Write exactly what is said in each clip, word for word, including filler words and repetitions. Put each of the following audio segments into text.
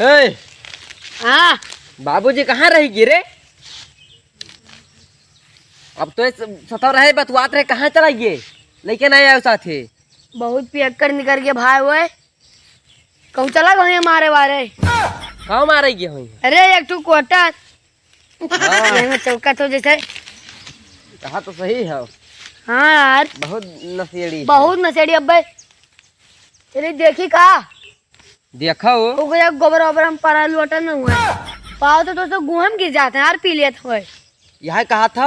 ए, हाँ। बाबूजी कहाँ रहि गए रे? अब तो ये स-, सतव रहे, बतुआत रहे, कहाँ चला गए? लइके नहीं आयो साथे। बहुत पियक्कड़ निकल गए भाई, ओए। कहूँ चला गए मारे वारे। कहूँ मारे गए हुई? अरे, एक ठो quarter। हाँ। ये में चौका तो जैसे। कहा तो सही है। हाँ यार। बहुत नशेड़ी है। बहुत नशेड़ी अब्बे। चलिए देखी का। देखा हो। ओकरे एक गोबर ओबर हम परा लोटा न हुए। पाओ तो, तो, तो गुहम गिर जाते हैं यार, पी लेत हुए। यह कहा था?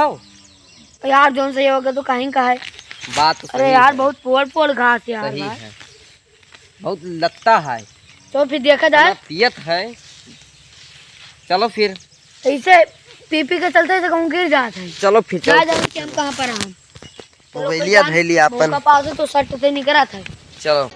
यार, जौन सही होगा तो कहीं का है। बात तो अरे सही यार, है। बहुत पोल पोल घास यार, सही भाई। है। बहुत लत्ता है। तो फिर देखा जाए। इतना पियत है। चलो फिर। ऐसे पी पी के चलते तो कहूँ गिर जात है। चलो फिर, क्या चलो। जाने कि हम कहाँ पर हैं। मोबाइलिया धइली आपन। मौका पास तो सट से निकरा था। चलो।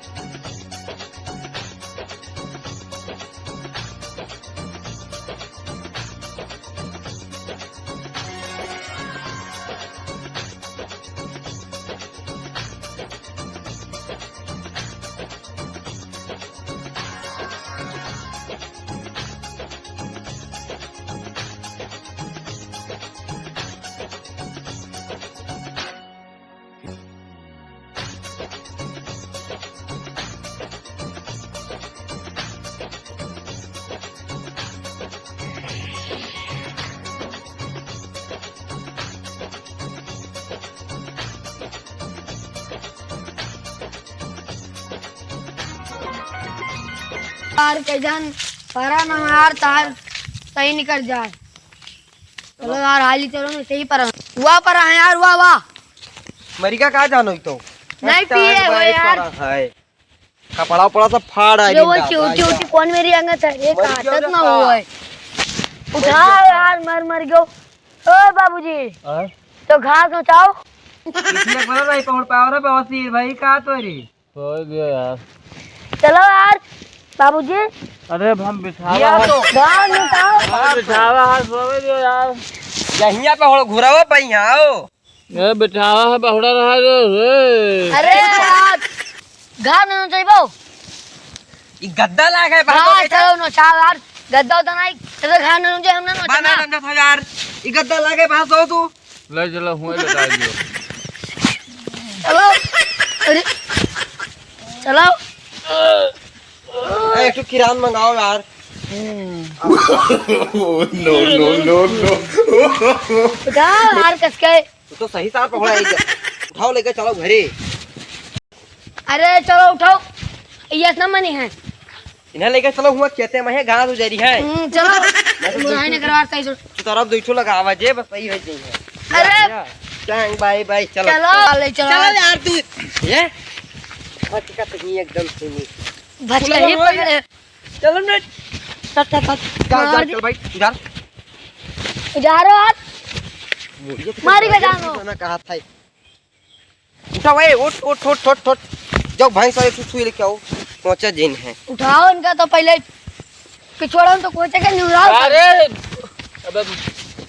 यार, कैसन परा न यार, तार सही निकल जाए। चलो यार, हाली चलो, मैं सही परा। वाह परा है यार, वाह, वाह। मरिका का जानो तो? नहीं पिए हो यार। कपड़ा उपड़ा सब फाड़ आए ये वो चिउटी उटी कौन मेरी अंगत है, ये काटत ना हो। उठाओ यार, मर, मर गयो। ओ बाबूजी, हाँ? तो घास उठाओ। इसलिए बोला भाई, पहुंच पाओ रे बवासीर भाई, का तोरी? सोए दियो यार। चलो यार, बाबूजी। अरे, अब हम बिठावा है। तो। घास उठाओ। हम बिठावा है, सोए दियो यार। यहिया पे हो, घुरावा पे यहाँ आओ। ए, बिठावा है, बहुड़ा रहा जो रे। अरे यार, घास न चाहिए। ई गद्दा लागे, हाँ, बाबू के चलो न, चाल यार, गद्दा उद्दा नहीं, चलो घास न चाहिए, हम ना न बना चलना। नंदा था यार, ई गद्दा लागे, बाहर सो तू। ले चलो, हुए लगा दियो। चलो, अरे, चलो। ए, एक ठो किरान मंगाओ यार। No, no, no, no। उठा, मार कसके। तू तो सही सार पकड़ा है। उठाओ, लेके चलो घरे। अरे चलो उठाओ, ये इतना मनी है। इन्हें लेके चलो, हुआ खेते में है, घास उजरी है। हम्म, चलो। मैं तो मुराई दूसरी ने करवा सही से। तू तरफ दो ठो लगावा जे, बस सही हो जाई है। अरे। या, या। टांग बाय बाय, चलो, चलो, चलो। ले चलो। चलो यार तू। ये? हकीकत ही एकदम सुनी। बच गई, पकड़े। चलो ना। चल, चल, चल। जा, जा, मार दे। चल भाई, उजार। उजारो आप। बोलिए तो मारी का जानो। ना कहा था। उठा भाई, उठ, उठ, उठ, उठ, उठ। जाओ भैंस वाले छुई लेके आओ। पहुंचा जिन है। उठाओ इनका तो पहले कि छोड़ो तो कोचे के निहुराओ। अरे, अबे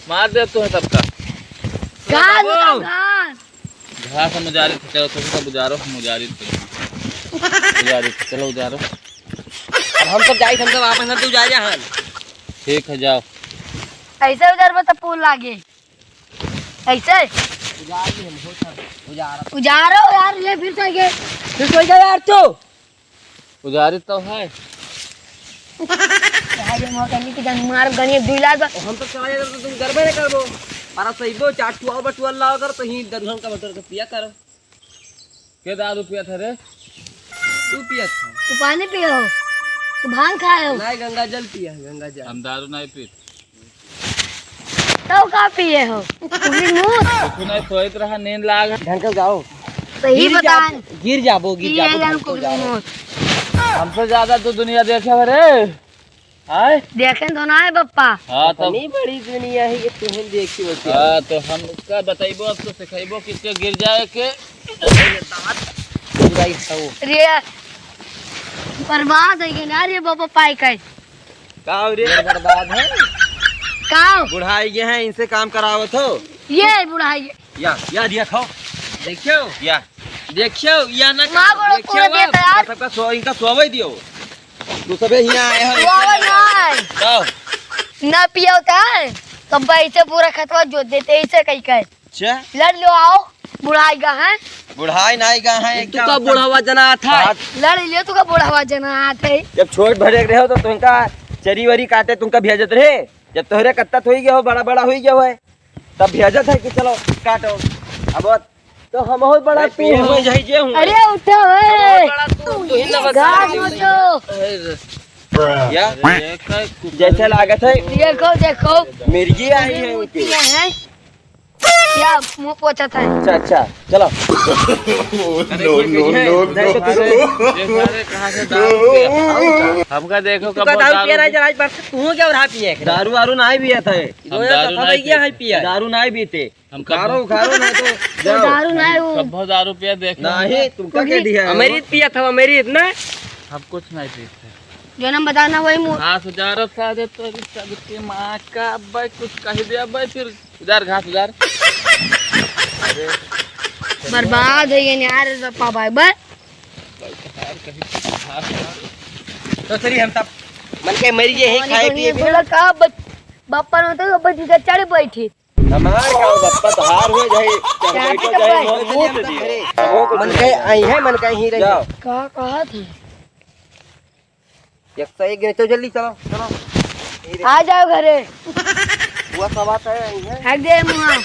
मार दे तू है सबका। घास बाबू। उठाओ, घास। घास हम उजारे थे, चलो तुम सब उजारो, हम उजारे थे। उजारे थे, चलो उजारो। अब हम सब जाई, हम सब आपस में उजारे हन। ठीक है, जाओ। ऐसे उजारबो तो पुल लागे। ऐसे? उजारे हम हो सब, उजारा। उजारो यार, ले फिर सो गए। फिर सो गए यार तू। उजारे तो है। यार, ये मोर कहीं की जान मार गनी दुई लाख। हम तो चला जाए तो तुम गरबे नहीं करबो। मारा सही दो चार टुआ बटुआ लाओ कर तो ही दरुहन का बटर का पिया कर। के दारू पियत है रे? तू पियत है। तू पानी पिए हो? तू भांग खाए हो? नहीं, गंगा जल पिया है, गंगा जल। हम दारू नहीं पीत। तब का पिए हो? कुकरी मूत? कुछ नहीं, सोइत रहा, नींद लाग। ढंग से जाओ। सही गिर बता। जा-, गिर जाबो, गिर पिए जाबो, जान ढंग से कुकरी जाओ। मूत। हमसे ज्यादा तू दुनिया देखे हो रे। आय? देखें तो ना है बप्पा। हाँ, तब इतनी बड़ी दुनिया है कि तुहें देखी होती है। हाँ, तो हम उसका बताइबो, अब तो सिखाइबो किसके गिर जाए के। पूरा ही खाओ। रे, बर्बाद हो गए ना रे बाबा पाई का। का हो रे? बर्बाद है। का हो? बुढ़ाई गए हैं, इनसे काम करावत हो। ये बुढ़ाई। या, या दिया खाओ। देखियो, या। देखियो, या ना माँ खाओ। बोलो, देखियो पूरा आप, देता यार। सबका सो-, इनका सोवे दियो। तू सबे हियाँ आए हो, वो आवे ना। का? ना पिया होता है, तो अब ऐसे पूरा खेतवा जोत देते, ऐसे कहीं कहे। अच्छा। लड़ लो, आओ, बुढ़ाई गा है। बुढ़ाई नाई गा है, तू का बुढ़ावा जना था? लड़ लियो, तू का बुढ़ावा जना था? जब छोट भरे रहे हो तो तुमका चरी वरी काटे तुमका भेजत रहे, जब तोहरे कत्ता होई गया हो, बड़ा बड़ा होई गया हो है, तब भेजत है कि चलो काटो। अब तो हम हो बड़ा अरे तू पिए हो। हुए जाई जे हूँ। अरे उठो, ए। बड़ा तू, तू ही ना बता। गाड़ दो तो। अरे। क्या? अरे, ये का कुकुर जैसे लागत है। देखो, देखो। मिर्गी आई है ये उनकी। क्या है? क्या मुंह पोछा था? अच्छा, अच्छा, चलो। अरे, no, कोई no, कहिए, no, no। देखो, ये सारे, ये सारे कहाँ से दारू पिए? हमका देखो, तू कब का दारू दारू पिए रहा है, पिए? जरा आज बार से तू क्या रहा पिए? दारू वारू नहीं पिया था ये। हम ये दारू तो नहीं भैया पीते। है पिए। दारू नहीं पीते। हम कब उखाड़ो, उखाड़ो, नहीं तो जाओ। दारू नहीं हो। कब दारू पिया देख लो। नहीं, तुमका के दिया है? अमृत पिया था, अमृत ना। हम कुछ नहीं पीते। जो नाम बताना वही मुँह। हाँ, सुजारब सारे तोरी सबके माँ का, अब्बे कुछ कह दे, अब्बे फिर उधार घास उधार। बर्बाद हो गए यार, रप्पा भाई, बस। तो सही हम तब मन के मरी गए हैं, खाए पिए बिना। बोला का बच-, बापा ने तो बच के चढ़ बैठे। हमार का बप्पा तोहार हो जाए, चढ़ बैठो जाए, मन मुँह से दिए। मन कहे आई है, मन कहे ही रही। जाओ। का कहा था? एक सौ एक गिने, चलो जल्दी चलो, चलो। आ जाओ घरे। वो सब आता है, आई है। हट दे मुँह।